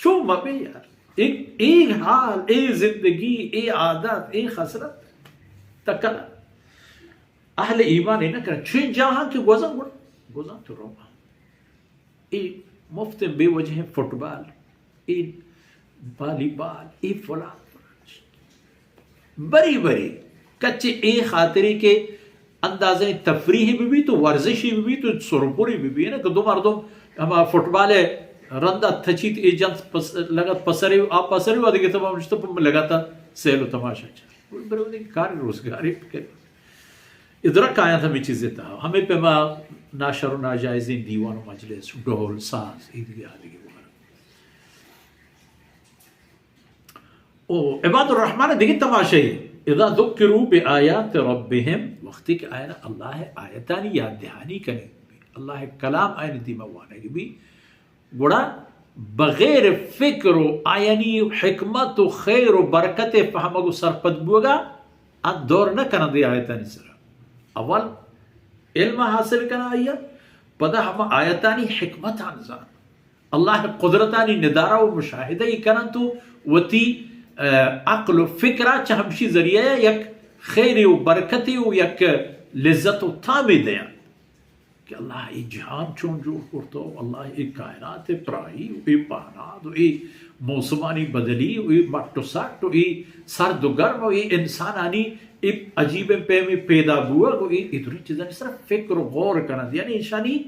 چو مبے یار، اے، اے حال، اے زندگی، اے عادت، اے خسرت، تکل۔ اہل ایمان اے نہ کرن۔ چین جاہاں کہ گوزن گڑا، گوزن تو رو۔ اے مفت بے وجہ فٹبال، اے والی بال، اے فلان۔ بری بری کچے اے خاطری کہ اندازہ تفریح بہ بیت و ورزشی بہ بیت و سرپری بہ بیت، نہ کہ دو مردم ہما فٹبال رندا تچیت، اے جنت پس-، لگت پسرے و آ پسرے و دگہ تمام نشتہ پہ لگتا سیل و تماشا چار۔ برو دگہ کار روزگاری بکن۔ ادرک آیاں ہمیں چیزیں تہا، ہمیں پہ ما ناشر و ناجائزیں دیوان و مجلس، ڈول، ساز، اے دگہ آ دگہ بارہ۔ او عباد الرحمن دگہ تماشے، اذا ذکروا بآیات ربهم، وقتی کہ آیانا اللہ آیتانی یاد دہانی کنگ بی، اللہ کلام آیانی دیما وانگ بی، گڑا بغیر فکر و آیانی حکمت و خیر و برکت فہمگ و سرپد بوگا آ دور نہ کنند آیتانی سرا۔ اول علم حاصل کنا آیا، پدا ہما آیتانی حکمتان زان۔ اللہ قدرتانی ندارہ و مشاہدہ ای کنن تو وتی، اه، عقل و فکرا چہ ہمشی ذریعہ یک خیر و برکت و یک لذت و تام دیاں کہ اللہ اے جہان چون جوڑ کرتا و اللہ اے کائنات پرائی و اے پہناد و اے موسمانی بدلی و اے مٹ و سٹ و اے سرد و گرم و اے انسانانی اے عجیب پیم پیدا بوگ و اے، اے درین چیزانی سر فکر و غور کنند، یعنی ایشانی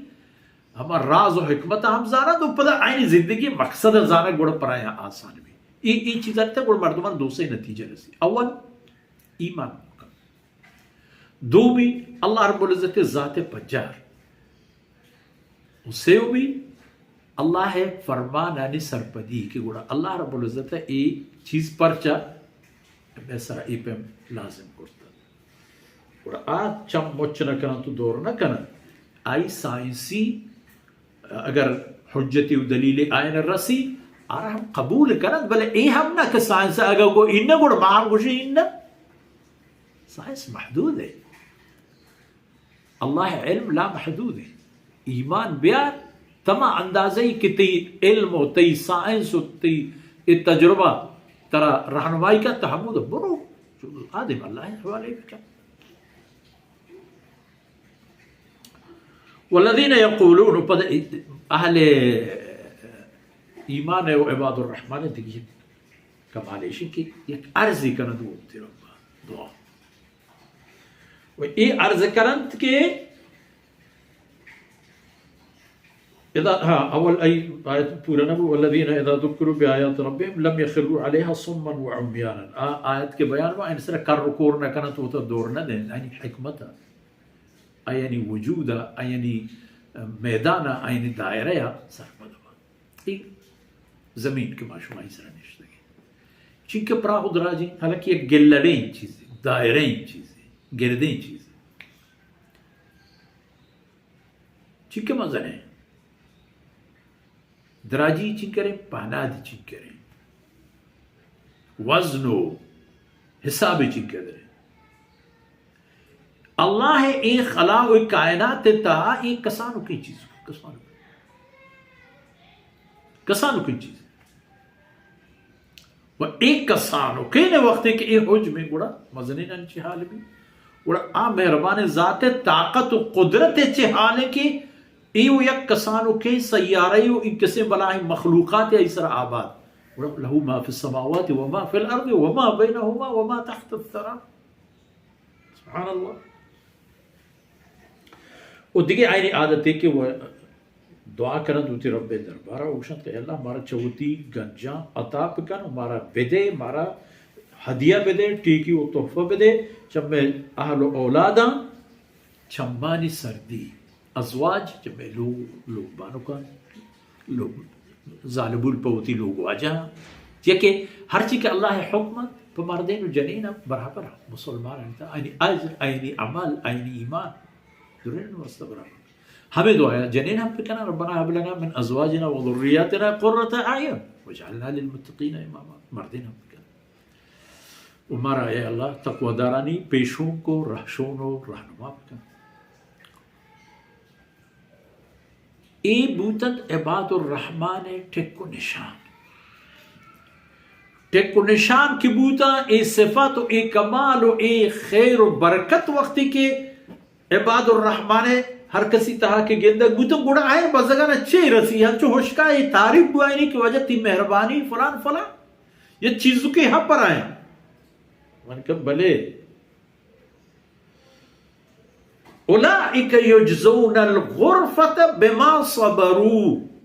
ہما راز و حکمت ہم زانند و پدا آیانی زندگی مقصد زانگ گڑا پرایا آسان بی۔ اے، اے چیزانی تہ گڑا مردمان دو سے نتیجہ رسی۔ اول ایمان کن۔ دومی اللہ رب العزت ذات پجار۔ و سیومی اللہ فرمانانی سرپدی کہ گڑا اللہ رب العزت اے چیز پرچا مئے سرا اے پیم لازم کرتا۔ گڑا آ چم مچ نہ کنن تو دور نہ کنن۔ آئی سائنسی اگر حجتی و دلیل آئین رسی، آرا ہم قبول کنن، بلے اے ہم نہ کہ سائنس اگر گو ان گڑا ما ہم گوشی ان۔ سائنس محدود ہے۔ اللہ علم لا محدود ہے۔ ایمان بیار، تما اندازہ ای کہ تئی علم و تئی سائنس و تئی اے تجربہ ترا رہنمائی کا، تہ ہمود برو، آدم اللہ حوالے بکن۔ والذین یقولون، پد اہل ایمان و عباد الرحمن دیگه کمال ایشی کہ یک عرضی کنند وتی ربا دعا۔ و اے عرض کنند کہ اذا، ہاں، اول ای آیت پورا نہ بو، والذین اذا ذکروا بآیات ربهم لم یخروا علیها صما و عمیانا۔ آ آیت کہ بیان ما ان سر کر و کور نہ کنند، وتا دور نہ دیں، یعنی حکمت، یعنی وجود، یعنی میدان، یعنی دائرہ سرپد۔ اے زمین کہ ما شما ای سرا نشتگیں۔ چینکہ پراہ و دراجیں، حالانکہ یک گلڑیں چیزے، دائریں چیزے، گردیں چیزے۔ چینکہ مزنیں۔ دراجی چینکریں، پہنادی چینکریں۔ وزن و حساب چینکریں۔ اللہ اے خلا و اے کائنات تہا اے کسانکیں چیز، کسانکیں، کسانکیں چیز۔ و اے کسانکیں وقتے کہ اے حجم گڑا مزنین انچی حال بی۔ گڑا آ مہربان ذات طاقت و قدرت چے حال ہے کہ اے و یک کسانکیں سیارہ و ان کسے بلاہیں مخلوقات ای سر آباد۔ گڑا لہ ما فی السماوات و ما فی الارض و ما بینہما و ما تحت الثری۔ سبحان اللہ۔ و دیگه آئینی عادت ہے کہ وہ دعا کنند وتی رب دربارا و گوشند کہ اللہ مارا چہ وتی گنجاں عطا بکن و مارا بدے، مارا ہدیہ بدے، ٹیکی و تحفہ بدے، چہ مئے اہل و اولاداں چمانی سردی، ازواج، چہ مئے لوگ، لوگ بانکاں، لوگ زالبول پہ وتی لوگ واجہاں، چیا کہ ہرچی کہ اللہ حکم انت، پہ مردین و جنین برابر انت، مسلمان انت، آئینی اجر، آئینی عمل، آئینی ایمان، درین واسطہ برابر۔ ہمیں دعایا جنین ہم بکنن، ربنا هب لنا من ازواجنا و ذریاتنا قرة اعین واجعلنا للمتقین اماما، مردین ہم بکنن۔ و مارا اے اللہ تقوادارانی پیشونک و رہشون و رہنما بکن۔ اے بوتنت عباد الرحمن ٹک و نشان۔ ٹک و نشان کہ بوتاں، اے صفت و اے کمال و اے خیر و برکت وقتی کہ عباد الرحمن ہر کسی تہا کہ گندگ بوتاں، گڑا آئے بزگانا چے رسی؟ ہنچو ہشکا اے تعریف بوائنی کہ واجہ تئی مہربانی فلان فلان، یا چیزو کہ ہم پر آئے۔ من کہ بلے، اولئک یجزون الغرفة بما صبروا۔